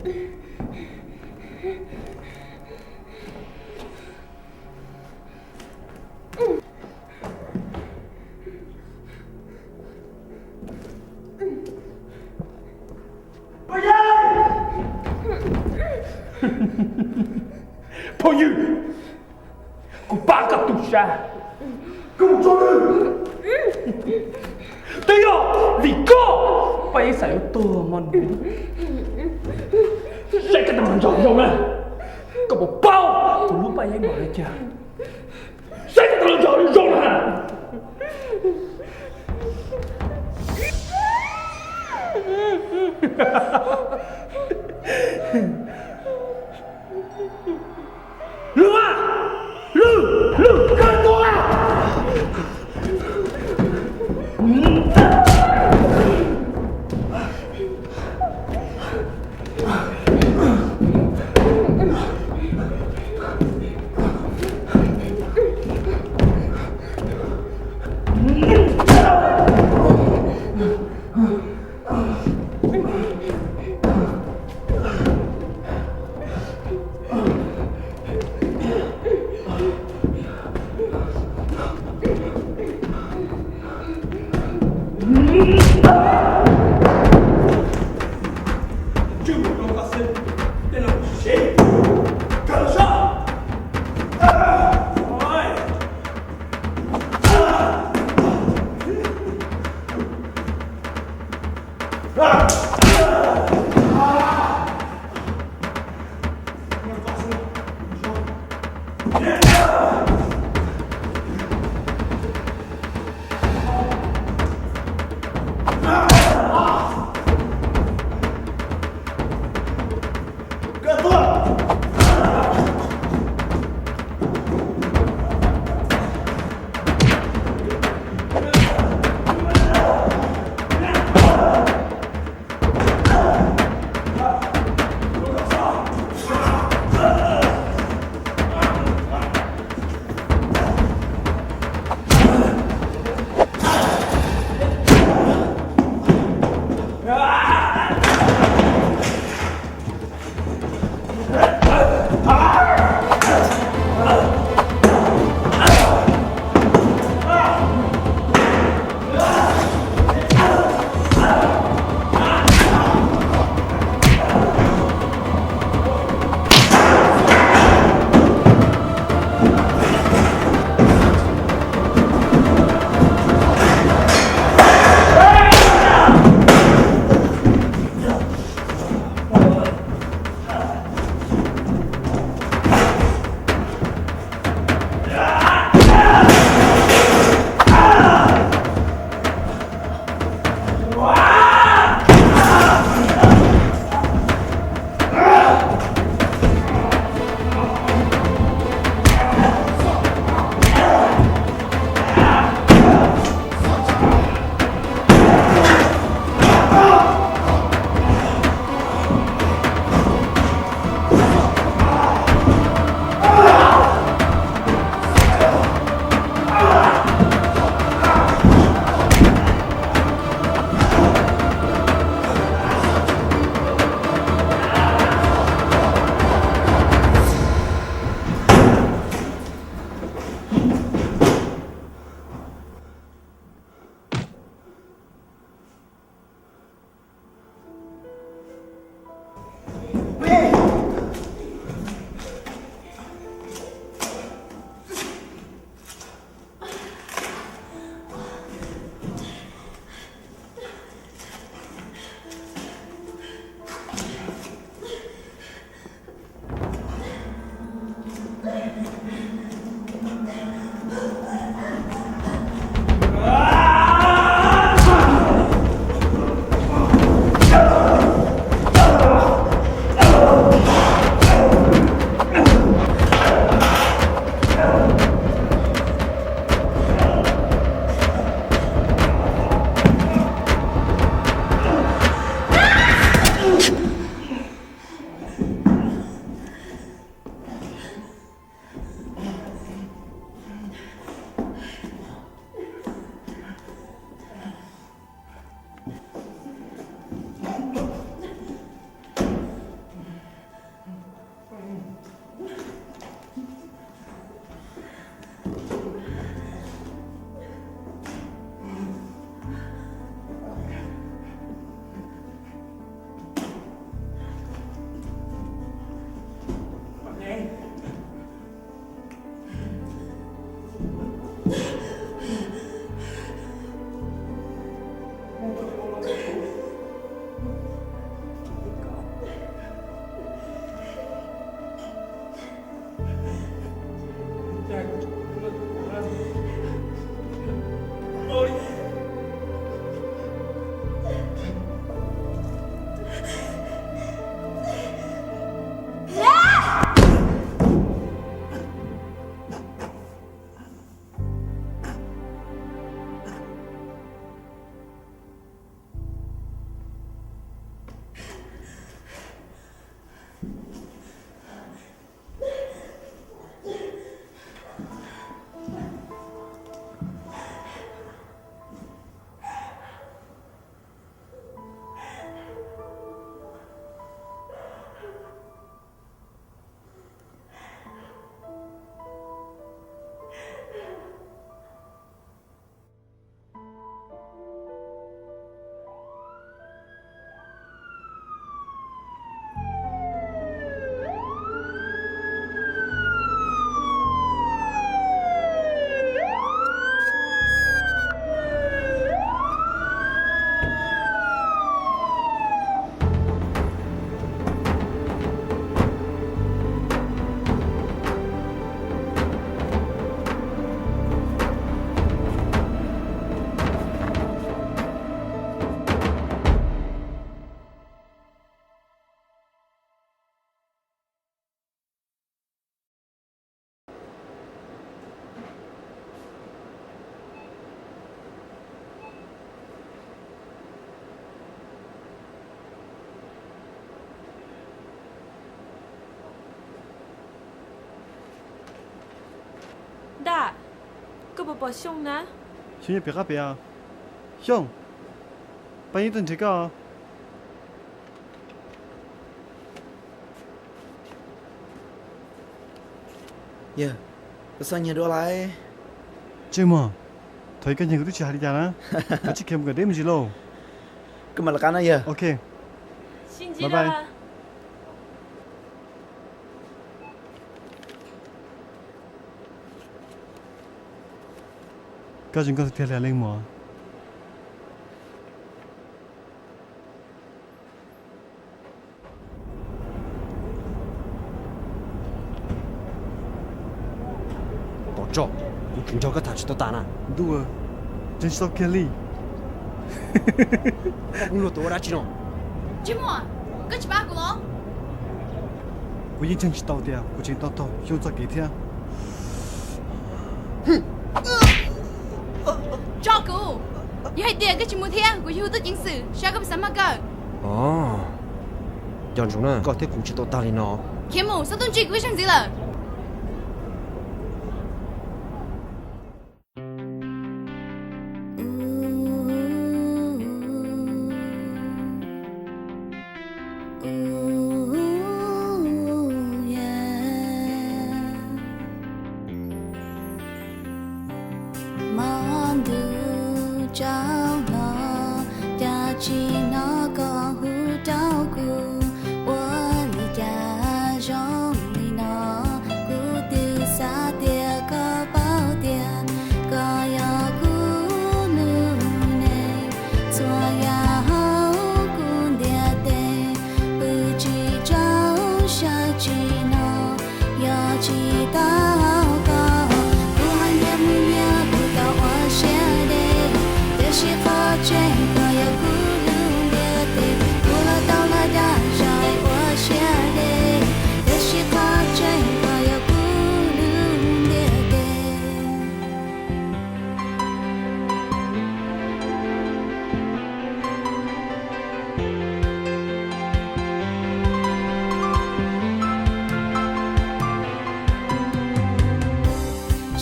Phooj ywg, kuv pab koj tu siab, koj mus tso nws. Twb yog vim koj, Paj Yeeb xav yuav tuag mog. Saib koj tus hluas nraug zoo na, koj puas paub kuv hlub Paj Yeeb npaum li cas? Saib koj tus hluas nraug zoo na. Lwm, lwm, lwm kawg tuaj. Puas pom Xyooj na? Xyooj nyob pem qab pem. Xyooj, pab yeej tuaj nrhiav koj. Yawg, koj txhob nyiag dua lawm. Ntsej muag, thaum ub koj nyiag kuv twb tsis hais li cas na. Koj tsis khiav mus kom deb me ntsis lauj. Koj mam lawv qab na yawg. Ok. Bye bye. Koj tsis nkauj tiag li leej muam. Pom tso, kuv tsis nrog koj tham tsis tau tas na. Ntuj, ntseeg tsis tau kiag li. Koj kuv luag tuav ua dab tsi no? Ntsej muag, koj tsis pab kuv los? Kuv yeej ntseeg tsis tau tias kuv tseem tau taug Xyooj txoj kev thiab. Tso kuv! Yog hais tias koj tsis mus thiab kuv yuav hu tub ceev xwm saib koj puas xav mag kawg. Os, nco ntsoov na, koj thiab kuv tsis tau tag li no. Khiav mus, txhob tuaj ntsib kuv ib zaug ntxiv lawm. Hmo ntuj tsaus hlo, cas tsis hnov koj hu rau kuv, ua li cas zoo li no. Kuv twb xav tias koj paub tias koj yog kuv lub neej, txhua yam hauv kuv ntiaj teb, pw tsis tsaug sawv tsis hnov. Yog tsis tau koj, kuv ho nyias mus nyias kuv tau ua siab deb, tiam sis qhov tseeb koj yog kuv lub ntiaj teb. Kuv los tau los dag zog ua siab deb, tiam sis qhov tseeb koj yog kuv lub ntiaj teb.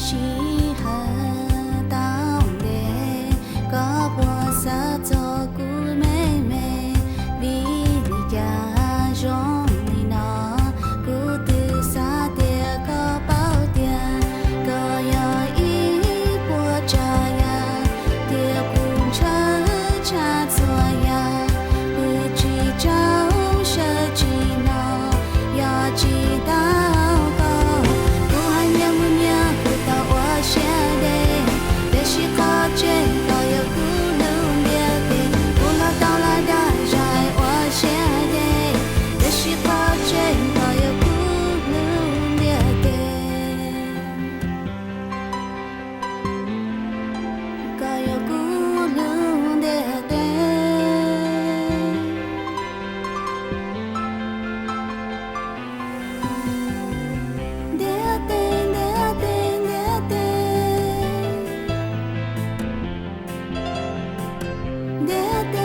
Sij hawm tau ntev, koj puas xav txog kuv me me? Vim li cas zoo li no? Kuv twb xav tias koj paub tias koj yog ib puas tsav yam, tiam kuv ntshaw tshaj txhua yam, pw tsis tsaug sawv tsis hnov. Yog tsis tau koj, kuv ho nyias mus nyias kuv tau ua siab deb, tiam sis qhov tseeb koj yog kuv lub ntiaj teb. Kuv los tau los dag zog ua siab deb, tiam sis qhov tseeb koj yog kuv lub ntiaj teb. Koj yog kuv lub ntiaj teb. Ntiaj teb, ntiaj teb, ntiaj teb. Ntiaj teb.